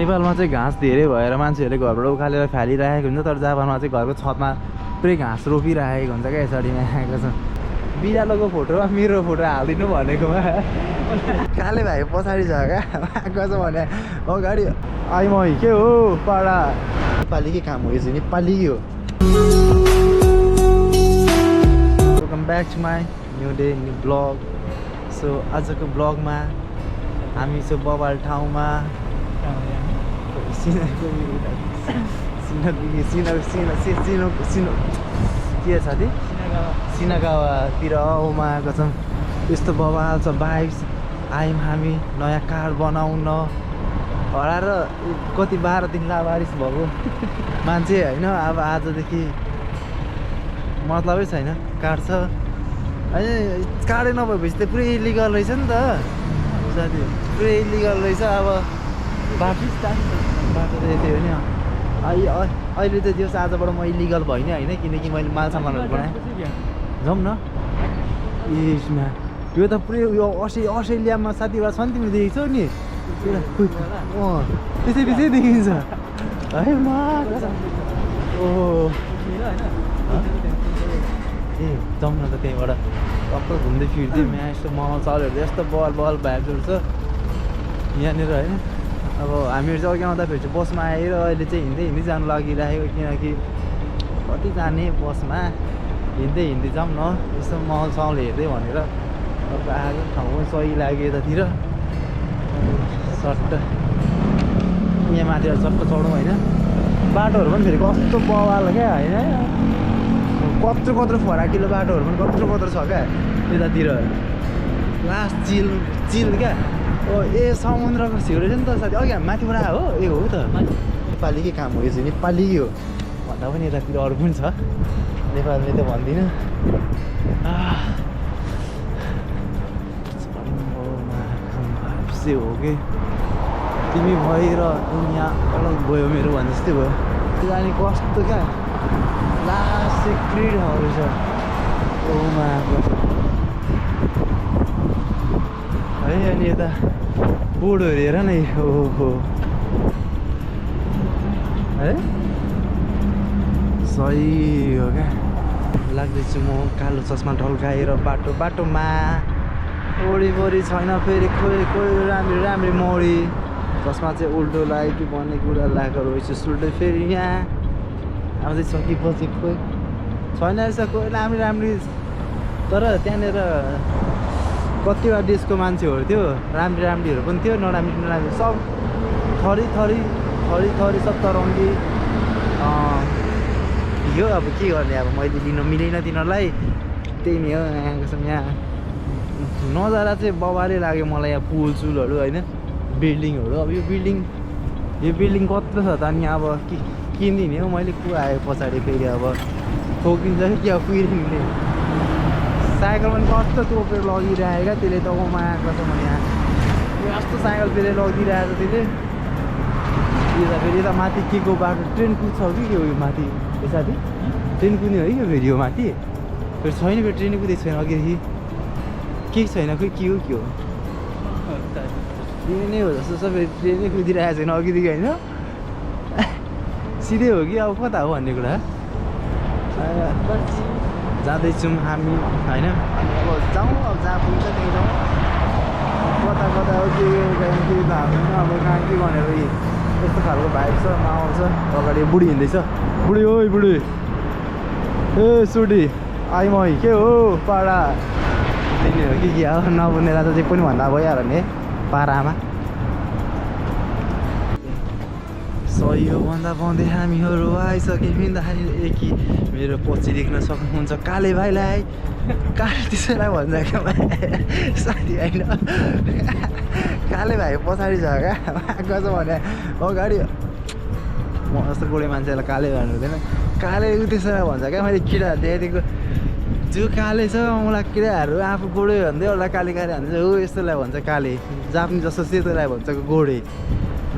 नेपालमा चाहिँ घाँस धेरै भएर मान्छेहरूले घरबाट उखालेर फालिरहेको हुन्छ तर जापानमा चाहिँ घरको छतमा पुरै घाँस रोपिरहेको हुन्छ क्या यसरी आएको छ बिरालोको फोटोमा मेरो फोटो हालिदिनु भनेकोमा काले भाइ पछाडि छ क्या आएको छ भने अगाडि आइमही के हो पाडा नेपालीकै काम हो यो चाहिँ नेपाली हो welcome back to my new day new blog so आजको ब्लगमा हामी चाहिँ बबाल ठाउँमा के छ साथी सिनागावातिर आउमा आएको छौँ यस्तो बबाल छ बाइक्स आयौँ हामी नयाँ कार बनाउन हराएर कति 12 दिन लावारिस भएको मान्छे होइन अब आजदेखि मतलबै छैन काट्छ होइन कारै नभएपछि त पुरै इलिगल रहेछ नि त साथी पुरै इलिगल रहेछ अब बाटो त यति हो नि अहिले त दिवस आजबाट म इलिगल भइ नै होइन किनकि मैले माल सामानहरू बनाएँ जाउँ न यसमा यो त पुरै यो अस्ट्रेलियामा साथीभाइ छ नि तिमीले देखेको छौ नि त्यसै देखिन्छ है म ओहो ए जाउँ न त त्यहीँबाट टक्क घुम्दै फिर्दै यहाँ यस्तो मलहरू यस्तो बल भ्याबहरू छ यहाँनिर होइन अब हामीहरू चाहिँ अघि आउँदाखेरि चाहिँ बसमा आएर अहिले चाहिँ हिँड्दै जानु लागिरहेको किनकि कति जाने बसमा हिँड्दै जाउँ न यस्तो मल हेर्दै भनेर अब आएको ठाउँमा सही लाग्यो यतातिर सट्ट यहाँ माथिबाट चट्ट चढौँ होइन बाटोहरू पनि फेरि कस्तो बवाल क्या होइन कत्रो फराकिलो बाटोहरू पनि कत्रो छ क्या यतातिर लास्ट चिल क्या ए समुद्रको छेउ रहेछ नि त साथी अघि हामी माथिबाट आयो हो ए हो त नेपालीकै काम हो यो चाहिँ नेपाली हो भन्दा पनि यतातिर अरू पनि छ नेपालले त भन्दिनँ हो कि तिमी भएर दुनियाँ अलग गयो मेरो भने जस्तै भयो जाने कस्तो क्या लास्ट सिक्रेटहरू छ ओमा है अनि यता बोर्डहरू हेर न ओहो है सही हो क्या लाग्दैछु म कालो चस्मा ढल्काएर बाटोमा वरिपरि छैन फेरि कोही राम्री मौरी चस्मा चाहिँ उल्टो लाग्यो कि भन्ने कुरा लागेको रहेछ सुल्टो फेरि यहाँ आउँदै छ कि पछि खोइ छैन रहेछ कोही राम्री तर त्यहाँनिर कतिवटा देशको मान्छेहरू थियो राम्रीहरू पनि थियो नराम्री सब थरी सब तरङ्गी यो अब के गर्ने अब मैले लिनु मिलेन तिनीहरूलाई त्यही नै हो यहाँ नजारा चाहिँ बबाले लाग्यो मलाई यहाँ पुलसुलहरू होइन बिल्डिङहरू अब यो बिल्डिङ कत्रो छ त अनि अब किनिदिने हो मैले को आयो पछाडि फेरि अब ठोकिन्छ कि अब कुहिरिने साइकल पनि कस्तो तोपेर लगिरहेको क्या त्यसले त ओमा आएको छ मैले यहाँ यस्तो साइकल फेरि लगिरहेको छ त्यसले फेरि यता माथि के को बाटो ट्रेन कुद्छ कि के हो यो माथि यो साथी ट्रेन कुद्ने है यो फेरि यो माथि फेरि छैन फेरि ट्रेन कुदेको छैन अघिदेखि के छैन खोइ के हो ट्रेनै हो जस्तो छ फेरि ट्रेनै कुदिरहेको छैन अघिदेखि होइन सिधै हो कि अब कता हो भन्ने कुरा जाँदैछौँ हामी होइन अब जाउँ अब जहाँ पुग्छ त्यहीँ जाउँ कता हो के अब कहाँ के भनेर यस्तो खालको भाइब छ आउँछ अगाडि बुढी हिँड्दैछ बुढी हो बुढी ए सुडी आइमही के हो पाडा त्यही हो कि अब नबुझ्ने राजा चाहिँ पनि भन्दा भइहाल्यो नि पारामा सही हो भन्दा पाउँदै हामीहरू आइसक्यौँ हिँड्दाखेरि कि मेरो पछि देख्न सक्नुहुन्छ काले भाइलाई काले त्यसैलाई भन्छ क्या साथी होइन काले भाइ पछाडि छ क्या आएको छ भने अगाडि म जस्तो गोडे मान्छेलाई काले भन्नु हुँदैन काले त्यसैलाई भन्छ क्या मैले किरा देखेको जो काले छ मलाई किराहरू आफू गोडे भन्दै एउटा काले भन्छ हो यस्तोलाई भन्छ काले जाप्ने जस्तो सेतोलाई भन्छ गोडे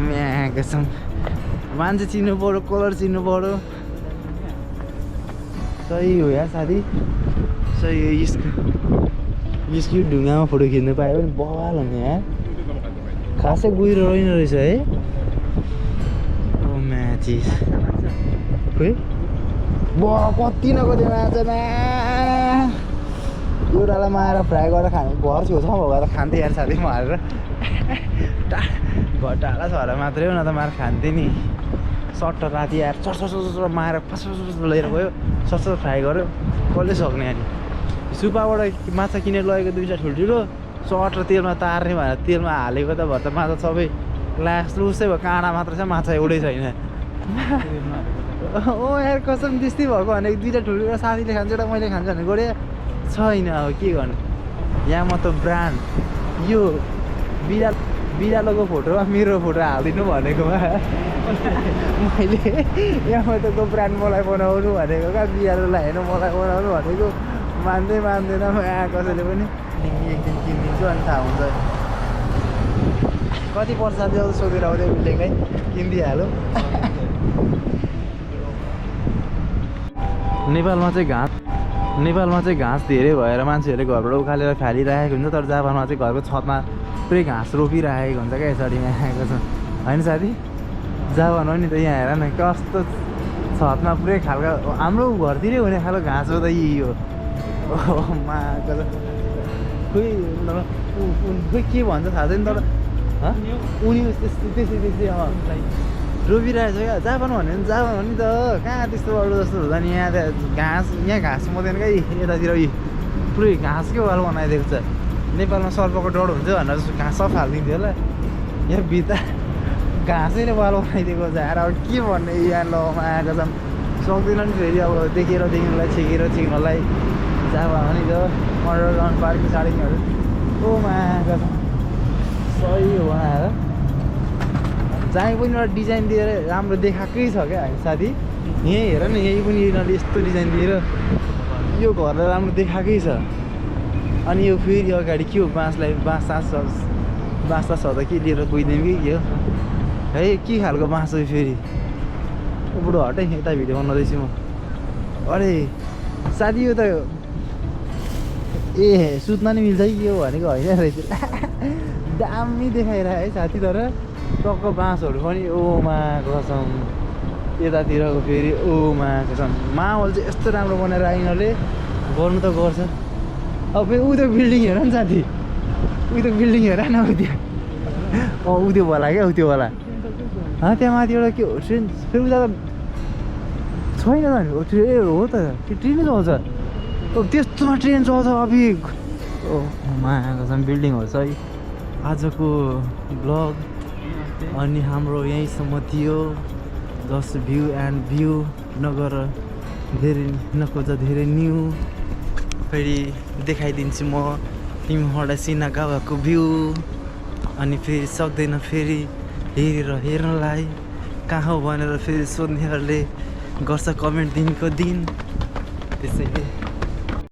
म्याएको छ मान्छे चिन्नु पऱ्यो कलर चिन्नु पऱ्यो सही हो यार साथी सही हो यसको ढुङ्गामा फोटो खिच्नु पायो भने बवाल हुने यार खासै गहिरो रहेन रहेछ है चिज खोइ कति न कति माछा न एउटालाई मारेर फ्राई गरेर खाने घर छेउछाउ भएको त खान्थेँ यार साथी म हालेर घर टाढा छ होला मात्रै हो न त मारेर खान्थेँ नि सट्ट राति आएर चर मारेर फस लिएर गयो सस फ्राई गऱ्यो कसले सक्ने अनि सुपाबाट माछा किनेर लगेको दुईवटा ठुल्ठुलो सट तेलमा तार्ने भनेर तेलमा हालेको त भएर त माछा सबै लास लुसै भयो काँडा मात्र छ माछा एउटै छैन ओ यार कसम त्यस्तै भएको भनेको दुईवटा ठुल्ठुलो साथीले खान्छ एउटा मैले खान्छ भने गरे छैन अब के गर्नु यहाँ म त ब्रान्ड यो बिरालोको फोटोमा मेरो फोटो हालिदिनु भनेकोमा मैले यहाँ म त ब्रान्ड मलाई बनाउनु भनेको क्या बिरालोलाई होइन मलाई बनाउनु भनेको मान्दैन कसैले पनि एकदिन किनिदिन्छु अनि थाहा हुन्छ कति पर्छ त्यो सोधेर आउँदै बिल्डिङै किनिदिइहाल्यो नेपालमा चाहिँ घाँस धेरै भएर मान्छेहरूले घरबाट उखालेर फालिरहेको हुन्छ तर जापानमा चाहिँ घरको छतमा पुरै घाँस रोपिरहेको हुन्छ क्या यसरीमा आएको छ होइन साथी जापान हो नि त यहाँ हेर न कस्तो छतमा पुरै खालको हाम्रो घरतिरै हुने खालको घाँस हो त यो खोइ के भन्छ थाहा छैन तर उनी त्यस्तै रोपिरहेको छ क्या जापान भन्यो भने जापान हो नि त कहाँ त्यस्तो अरू जस्तो हुँदा नि यहाँ घाँस मदैन क्या यतातिर पुरै घाँसकै वाल बनाइदिएको छ नेपालमा सर्पको डर हुन्छ भनेर घाँस सब हालिदिन्थ्यो होला यहाँ भित्र घाँसैले वाल बनाइदिएको छ अब के भन्ने यहाँ लमा आएको छ सक्दैन नि फेरि अब देखेर देख्नुलाई छिक्नलाई जापान हो नि त अन्डरग्राउन्ड पार्किङ सार्किङहरू आएको छ सही हो बनाएर जहीँ पनि एउटा डिजाइन दिएर राम्रो देखाएकै छ क्या साथी यहीँ हेर न यहीँ पनि यिनीहरूले यस्तो डिजाइन दिएर यो घरलाई राम्रो देखाएकै छ अनि यो फेरि अगाडि के हो बाँसलाई बाँस छ त के लिएर गइदिउँ कि के हो है के खालको बाँस हो फेरि बुढो हटै यता भिडियो बनाउँदैछु म अरे साथी यो त ए सुत्न नि मिल्छ कि यो भनेको होइन रहेछ दामी देखाइरह है साथी तर टक्क बाँसहरू पनि ओमा कसम यतातिरको फेरि ओमा कसम माहौल चाहिँ यस्तो राम्रो बनाएर यिनीहरूले गर्नु त गर्छ अब फेरि उ त्यो बिल्डिङ हेर नि साथी उ त्यो बिल्डिङ हेर न उ त्यो उ त्यो होला क्या उ त्यो होला त्यहाँ माथि एउटा के हो ट्रेन फेरि उता त छैन त नि ट्रेन हो त त्यो ट्रेनै चल्छ त्यस्तोमा ट्रेन चल्छ अभि मा कसम बिल्डिङहरू छ है आजको ब्लग अनि हाम्रो यहीँसम्म थियो जस्ट भ्यू एन्ड भ्यू नगर धेरै नखोज धेरै न्यू फेरि देखाइदिन्छु म तिमीहरूलाई सिनागावाको भ्यू अनि फेरि सक्दैन फेरि हेर्नलाई कहाँ हो भनेर फेरि सोध्नेहरूले गर्छ कमेन्ट दिनको दिन त्यसैले